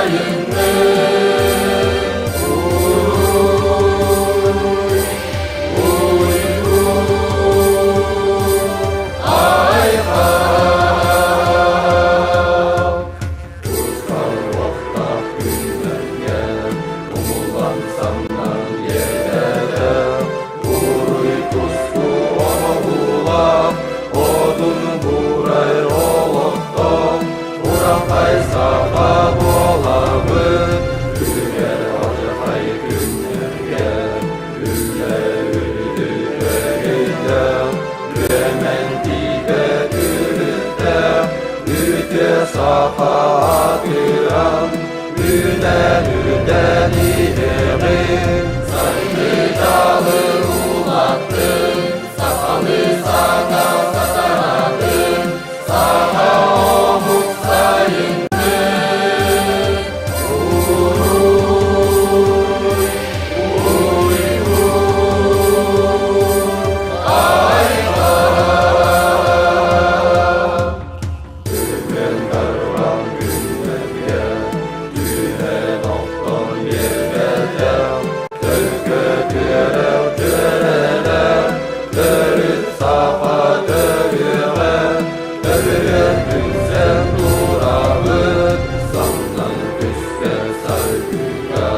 сайыҥҥы. Уруй, уйгу, айхал. Устар-уохтаах күннэргэ умуллан самнан биэрбэтэ, Уруй-туску оҥоһуулаах, одун буурай олохтоох, урахай саха буолабыт, үлүгэр алдьархай күннэргэ үлэ үрдүк үөмэн тиийбэт үрүттээх, үтүө саха аатыран, үүнэн үрдэн иһэҕин. Сайдыыталы улаттын, сахалыы саҥа сатаратын, саха омук сайыннын. Уруй, уйгу, айхал. Күн дарбан күннэргэ түһэн охтон биэрбэтэх, төлкө түөрэх түөрэлэр, төрүт саха төрүөҕэ, төрүөн үҥсэн турабыт, самнан түспэт саргыга,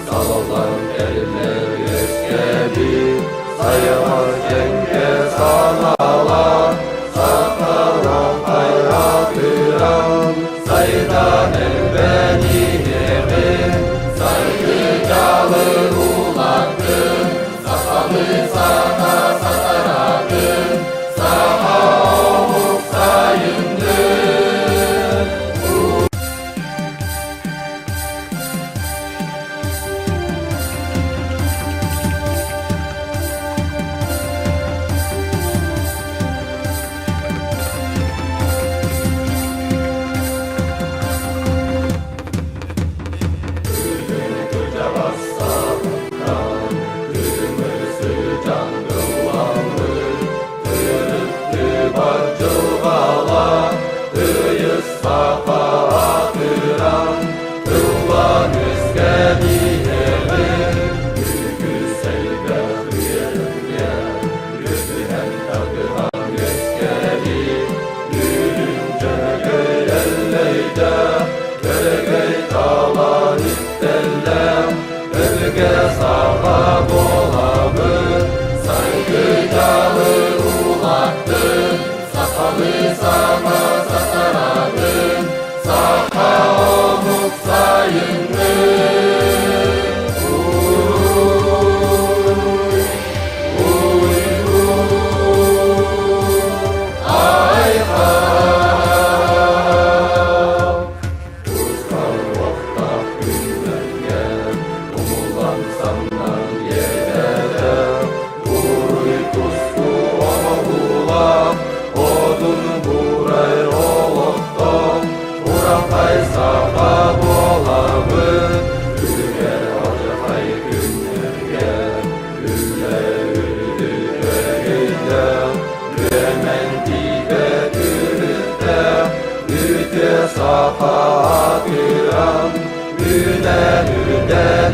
салаллан кэллэр үөскээбит, сайаҕас дьэҥкэ санаалаах, Сахалаахайаатыран сайдан элбээн иһэҕин, сайдыыталы улаттын, сахалыы саха сатаратын, саха омук сайыннын. Кырдьаҕас саҕаттан күһүҥҥү сыдьаан ылламмыт, Тыырыттыбат дьылҕала, тыйыс саха аатыран, Тыллан үөскээн иһэҕин, үгүс элбэх үөргэ, үөтүһэн тардыһан үөскээбит, Үрүҥ дьөһөгөй эллэйдэ, өрөгөй талан үктэллээх, өбүгэ саҕа буолабыт, сайгы дьалы улаттын, сахалыы саҥа сатаратын, саха омук сайыннын. Уруй, уйгу, айхал. Устар-уохтаах күннэргэ умуллан самнан биэрбэтэ, Уруй-туску оҥоһуулаах, одун буурай олохтоох, урахай саха буолабыт, үлүгэр алдьархай күннэргэ үлэ үрдүк өрөгөйдөөх, үөмэн тиийбэт үрүттээх, үтүө саха аатыран, үүнэн үрдэн.